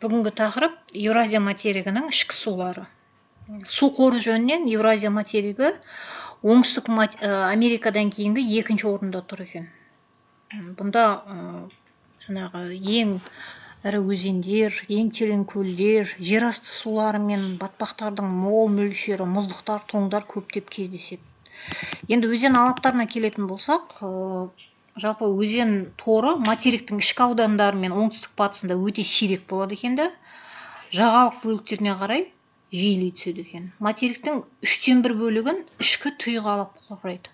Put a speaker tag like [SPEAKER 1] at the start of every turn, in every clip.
[SPEAKER 1] Бүгінгі тақырып Еуразия материгінің ішкі сулары. Су қоры жөнінен Еуразия материгі Оңтүстік Америкадан кейінгі екінші орында тұр екен. Бұнда жаңағы ең ірі өзендер, ең терең көлдер, жерасты сулары мен батпақтардың мол мөлшері, мұздықтар, тоңдар көптеп кездеседі. Енді өзен алаптарына келетін болсақ, жалпы өзен торы материктің ішкі аудандары мен оңтүстік батысында өте сирек болады екен де, жағалық бөліктеріне қарай жиілей түседі екен. Материктің 1/3 бөлігін ішкі тұйық алап құрайды.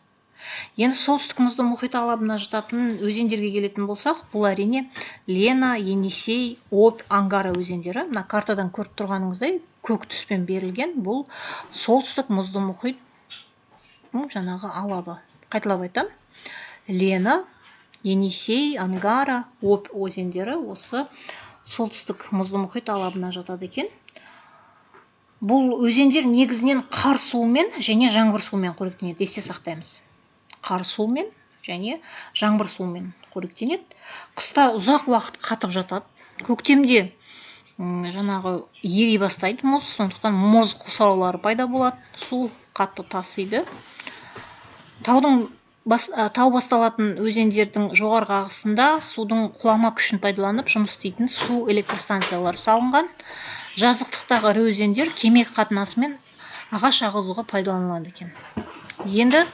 [SPEAKER 1] Енді солтүстік мұзды мұхит алабына жататын өзендерге келетін болсақ, бұл әрине Лена, Енисей, Обь, Ангара өзендері. Мына картадан көріп тұрғаныңыздай көк түспен берілген бұл солтүстік мұзды мұхит жаңағы алабы. Қайталап айтам, Лена, Енисей, Ангара, Обь өзендері осы солтүстік мұзды мұхит алабына жатады екен. Бұл өзендер негізінен қар суымен және жаңбыр суымен қоректенеді. Есте сақтаймыз. Қар суымен және жаңбыр суымен қоректенеді. Қыста ұзақ уақыт қатып жатады. Көктемде жаңағы ери бастайды мұз, сондықтан мұз қосарлары пайда болады, су қатты тасиды. Тау басталатын өзендердің жоғарғы ағысында судың құлама күшін пайдаланып жұмыс істейтін су электростанциялары салынған. Жазықтықтағы ірі өзендер кеме қатынасымен ағаш ағызуға пайдаланылады екен. Енді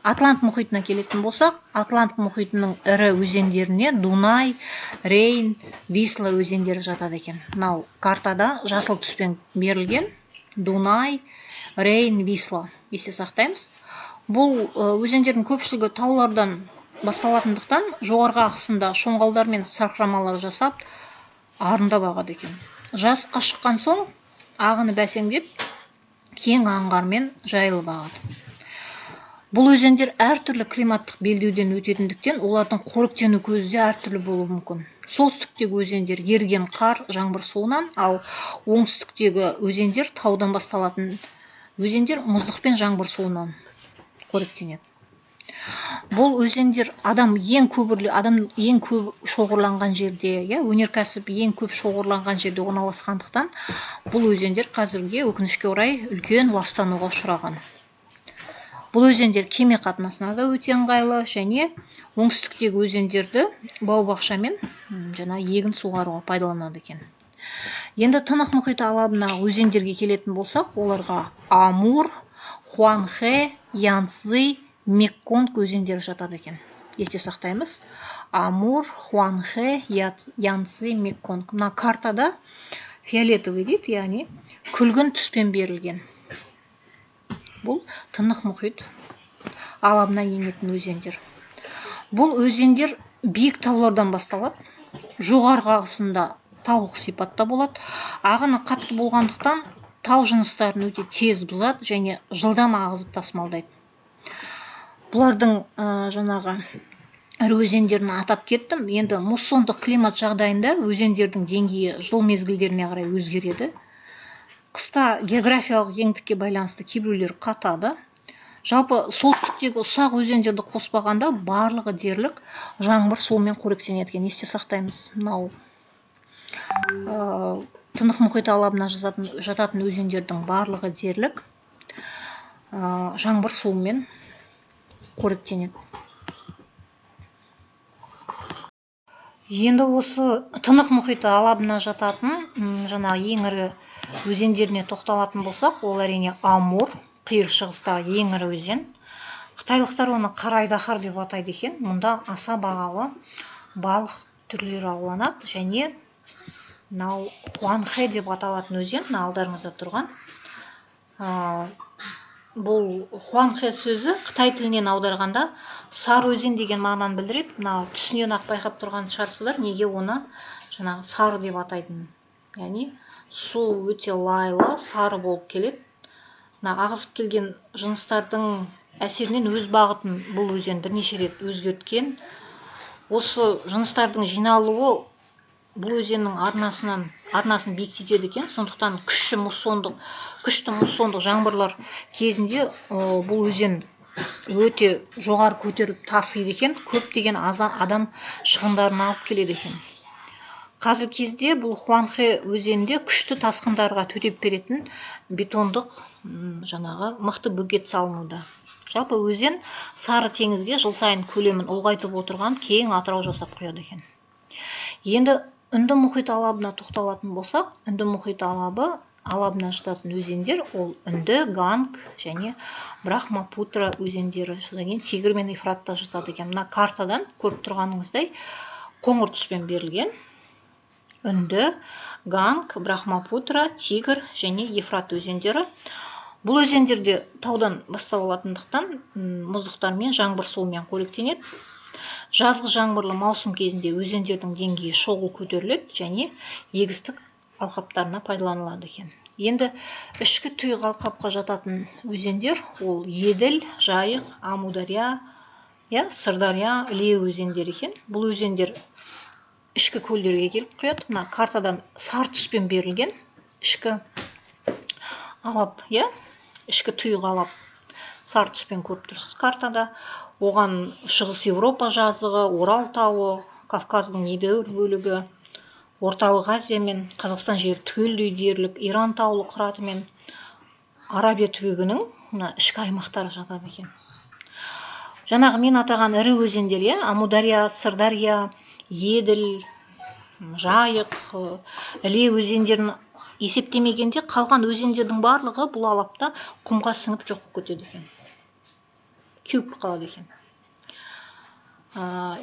[SPEAKER 1] Атлант мұхитына келетін болсақ, Атлант мұхитының ірі өзендеріне Дунай, Рейн, Висла өзендері жатады екен. Мынау картада жасыл түспен берілген Дунай, Рейн, Висла. Есте сақтаймыз. Бұл өзендердің көпшілігі таулардан басталатындықтан жоғарғы ағысында шоңғалдар мен сарқырамалар жасап арындап ағады екен. Жазыққа шыққан соң ағыны бәсеңдеп кең аңғармен жайылып ағады. Бұл өзендер әртүрлі климаттық белдеуден өтетіндіктен олардың қоректену көзі де әртүрлі болуы мүмкін. Солтүстіктегі өзендер еріген қар, жаңбыр суынан, ал оңтүстіктегі өзендер таудан басталатын өзендер мұздық пен жаңбыр суынан қоректенеді. Бұл өзендер адам ең көп шоғырланған жерде, өнеркәсіп ең көп шоғырланған жерде орналасқандықтан бұл өзендер қазірге өкінішке орай үлкен ластануға ұшыраған. Бұл өзендер кеме қатынасына да өте ыңғайлы және оңтүстіктегі өзендерді бау-бақша мен жаңа егін суғаруға пайдаланады екен. Енді Тынық мұхит алабындағы өзендерге келетін болсақ, оларға Амур, Хуанхэ, Янцзы, Меконг өзендері жатады екен. Есте сақтаймыз. Амур, Хуанхэ, Янцзы, Меконг. Мына картада фиолетовый дейді, яғни күлгін түспен берілген. Бұл Тынық мұхит алабына енетін өзендер. Бұл өзендер биік таулардан басталады. Жоғарғы ағысында таулық сипатта болады. Ағыны қатты болғандықтан тау жыныстарын өте тез бұзады және жылдам ағызып тасымалдайды. Бұлардың жаңағы ірі өзендерін атап кеттім. Енді муссондық климат жағдайында өзендердің деңгейі жыл мезгілдеріне қарай өзгереді. Қыста географиялық еңдікке байланысты кейбіреулер қатады. Жалпы солтүстіктегі ұсақ өзендерді қоспағанда барлығы дерлік жаңбыр суымен қоректенеді екен. Есте сақтаймыз. Мынау Тынық мұхит алабына жататын өзендердің барлығы дерлік жаңбыр суымен қоректенеді. Енді осы Тынық мұхиты алабына жататын жаңағы ең ірі өзендеріне тоқталатын болсақ, ол әрине Амур, қиыр шығыстағы ең ірі өзен. Қытайлықтар оны қара айдаһар деп атайды екен. Мұнда аса бағалы балық түрлері ауланады және мынау Хуанхэ деп аталатын өзен, мына алдарыңызда тұрған. Бұл Хуанхэ сөзі қытай тілінен аударғанда сары өзен деген мағынаны білдіреді. Мына түсінен ақ байқап тұрған шығарсыздар, неге оны жаңағы сары деп атайтынын. Яғни су өте лайлы, сары болып келеді. Мына ағызып келген жыныстардың әсерінен өз бағытын бұл өзен бірнеше рет өзгерткен. Осы жыныстардың жиналуы бұл өзеннің арнасын биіктетеді екен. Сондықтан күшті муссондық жаңбырлар кезінде бұл өзен өте жоғары көтеріліп тасиды екен. Көптеген адам шығындарын алып келеді екен. Қазіргі кезде бұл Хуанхэ өзенінде күшті тасқындарға төтеп беретін бетондық жаңағы мықты бөгет салынуда. Жалпы өзен Сары теңізге жыл сайын көлемін ұлғайтып отырған кең атырау жасап құяды екен. Енді Үнді мұхит алабына тоқталатын болсақ, Үнді мұхит алабына жататын өзендер ол Үнді, Ганг және Брахмапутра өзендері, содан кейін Тигр мен Ефрат та жатады екен. Мына картадан көріп тұрғаныңыздай, қоңыр түспен берілген Үнді, Ганг, Брахмапутра, Тигр және Ефрат өзендері. Бұл өзендер де таудан бастау алатындықтан, мұздықтар мен жаңбыр суымен қоректенеді. Жазғы жаңбырлы маусым кезінде өзендердің деңгейі шұғыл көтеріледі және егістік алқаптарына пайдаланылады екен. Енді ішкі тұйық алқапқа жататын өзендер ол Еділ, Жайық, Амудария, иә, Сырдария, Іле өзендері екен. Бұл өзендер ішкі көлдерге келіп құяды. Мына картадан сары түспен берілген ішкі алап, иә, ішкі тұйық алап сары түспен көріп тұрсыз картада. Оған Шығыс Еуропа жазығы, Орал тауы, Кавказдың едәуір бөлігі, Орталық Азия мен Қазақстан жері түгелдей дерлік, Иран таулы қыраты мен Арабия түбегінің мына ішкі аймақтары жатады екен. Жаңағы мен атаған ірі өзендер, иә, Амудария, Сырдария, Еділ, Жайық, Іле өзендерін есептемегенде қалған өзендердің барлығы бұл алапта құмға сіңіп жоқ болып кетеді екен, кеуіп қалады екен.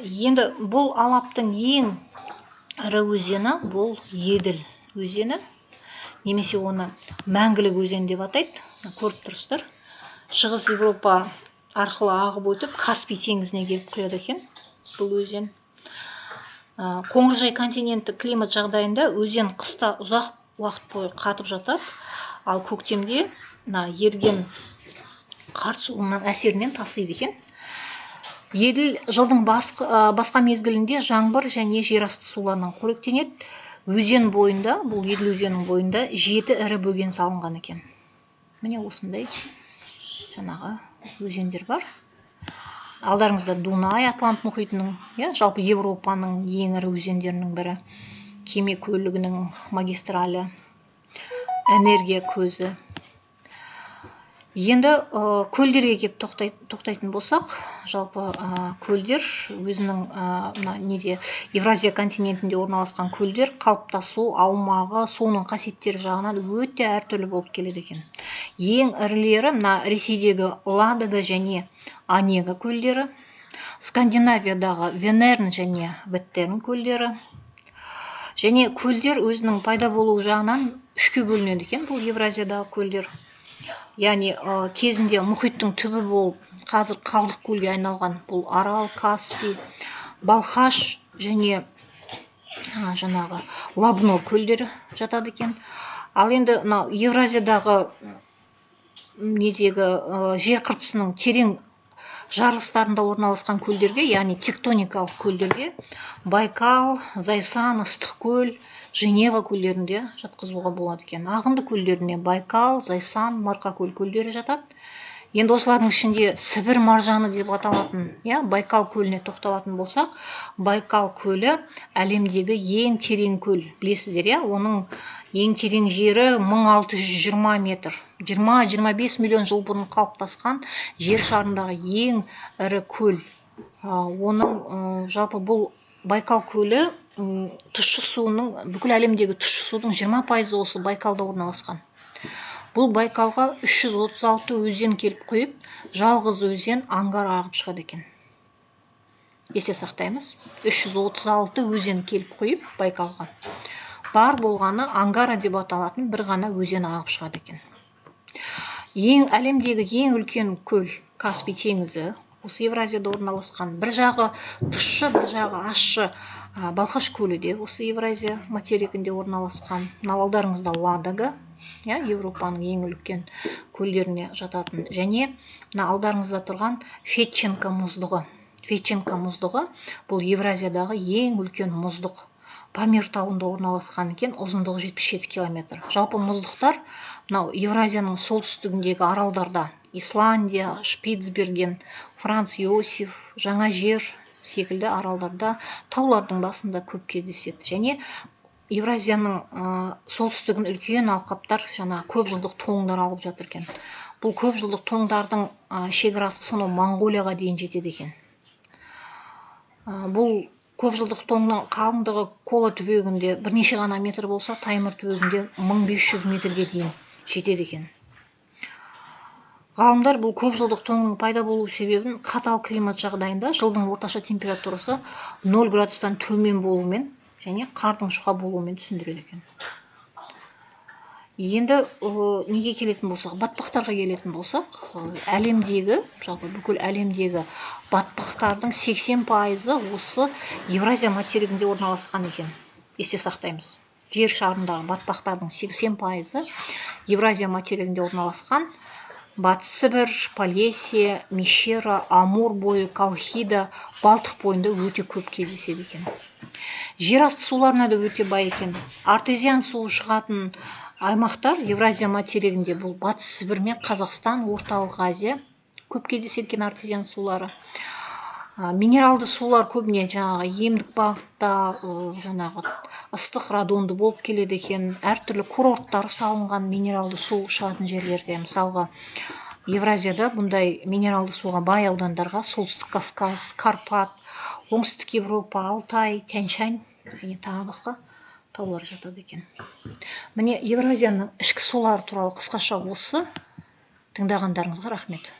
[SPEAKER 1] Енді бұл алаптың ең ірі өзені бұл Еділ өзені, немесе оны мәңгілік өзен деп атайды. Көріп тұрсыздар, Шығыс Еуропа арқылы ағып өтіп, Каспий теңізіне келіп құяды екен бұл өзен. Қоңыржай континенттік климат жағдайында өзен қыста ұзақ уақыт бойы қатып жатады, ал көктемде мына еріген қар суының әсерінен тасиды екен. Еділ жылдың басқа мезгілінде жаңбыр және жерасты суларынан қоректенеді. Өзен бойында, бұл Еділ өзенінің бойында 7 ірі бөген салынған екен. Міне осындай жаңағы өзендер бар. Алдарыңызда Дунай, Атлант мұхитының, иә, жалпы Еуропаның ең ірі өзендерінің бірі, кеме көлігінің магистралі, энергия көзі. Енді көлдерге келіп тоқтайтын болсақ, жалпы көлдер өзінің мына неде Евразия континентінде орналасқан көлдер қалыптасу аумағы, суының қасиеттері жағынан өте әртүрлі болып келеді екен. Ең ірілері мына Ресейдегі Ладога және Онега көлдері, Скандинавиядағы Венерн және Веттерн көлдері. Және көлдер өзінің пайда болуы жағынан үшке бөлінеді екен бұл Евразиядағы көлдер. Яғни кезінде мұхиттың түбі болып, қазір қалдық көлге айналған бұл Арал, Каспий, Балхаш және жаңағы Лобнор көлдері жатады екен. Ал енді мынау Евразиядағы недегі жер қыртысының терең жарылыстарында орналасқан көлдерге, яғни тектоникалық көлдерге Байкал, Зайсан, Ыстықкөл, Женева көлдерінде жатқызуға болады екен. Ағынды көлдеріне Байкал, Зайсан, Марқакөл көлдері жатады. Енді осылардың ішінде Сібір маржаны деп аталатын, иә, Байкал көліне тоқталатын болсақ, Байкал көлі әлемдегі ең терең көл, білесіздер, иә, оның ең терең жері 1620 метр. 20-25 миллион жыл бұрын қалыптасқан жер шарындағы ең ірі көл. Оның жалпы бұл Байкал көлі тұщы суының, бүкіл әлемдегі тұщы судың 20% осы Байкалда орналасқан. Бұл Байкалға 336 өзен келіп құйып, жалғыз өзен Ангара ағып шығады екен. Есте сақтаймыз. 336 өзен келіп құйып Байкалға. Бар болғаны Ангара деп аталатын бір ғана өзен ағып шығады екен. Әлемдегі ең үлкен көл Каспий теңізі, осы Евразияда орналасқан. Бір жағы тұщы, бір жағы ащы Балқаш көлі де осы Евразия материгінде орналасқан. Мынау алдарыңызда Ладога, иә, Еуропаның ең үлкен көлдеріне жататын. Және мына алдарыңызда тұрған Федченко мұздығы. Федченко мұздығы бұл Евразиядағы ең үлкен мұздық. Памир тауында орналасқан екен, ұзындығы 77 километр. Жалпы мұздықтар мынау Евразияның солтүстігіндегі аралдарда, Исландия, Шпицберген, Франц Иосиф, Жаңа Жер секілді аралдарда, таулардың басында көп кездеседі. Және Евразияның солтүстігін үлкен алқаптар, жаңағы көп жылдық тоңдар алып жатыр екен. Бұл көп жылдық тоңдардың шекарасы сонау Моңғолияға дейін жетеді екен. Бұл көп жылдық тоңның қалыңдығы Кола түбегінде бірнеше ғана метр болса, Таймыр түбегінде 1500 метрге дейін жетеді екен. Ғалымдар бұл көп жылдық тоңның пайда болу себебін қатал климат жағдайында жылдың орташа температурасы 0 градустан төмен болуымен және қардың жұқа болуымен түсіндіреді екен. Енді неге келетін болсақ, батпақтарға келетін болсақ, әлемдегі, жалпы бүкіл әлемдегі батпақтардың 80%-ы осы Евразия материгінде орналасқан екен. Есте сақтаймыз. Жер шарындағы батпақтардың 80%-ы Евразия материгінде орналасқан. Батыс Сібір, Полесье, Мещера, Амур бойы, Колхида, Балтық бойында өте көп кездеседі екен. Жер асты суларына да өте бай екен. Артезиан суы шығатын аймақтар Евразия материгінде бұл Батыс Сібір мен Қазақстан, Орталық Азия көп кездеседі екен артезиан сулары. Минералды сулар көбіне жаңағы емдік бағытта, жаңағы ыстық радонды болып келеді екен. Әртүрлі курорттар салынған минералды су шығатын жерлерде. Мысалға, Евразияда бұндай минералды суға бай аудандарға Солтүстік Кавказ, Карпат, Оңтүстік Европа, Алтай, Тянь-Шань және тағы басқа таулар жатады екен. Міне, Евразияның ішкі сулары туралы қысқаша осы. Тыңдағандарыңызға рахмет.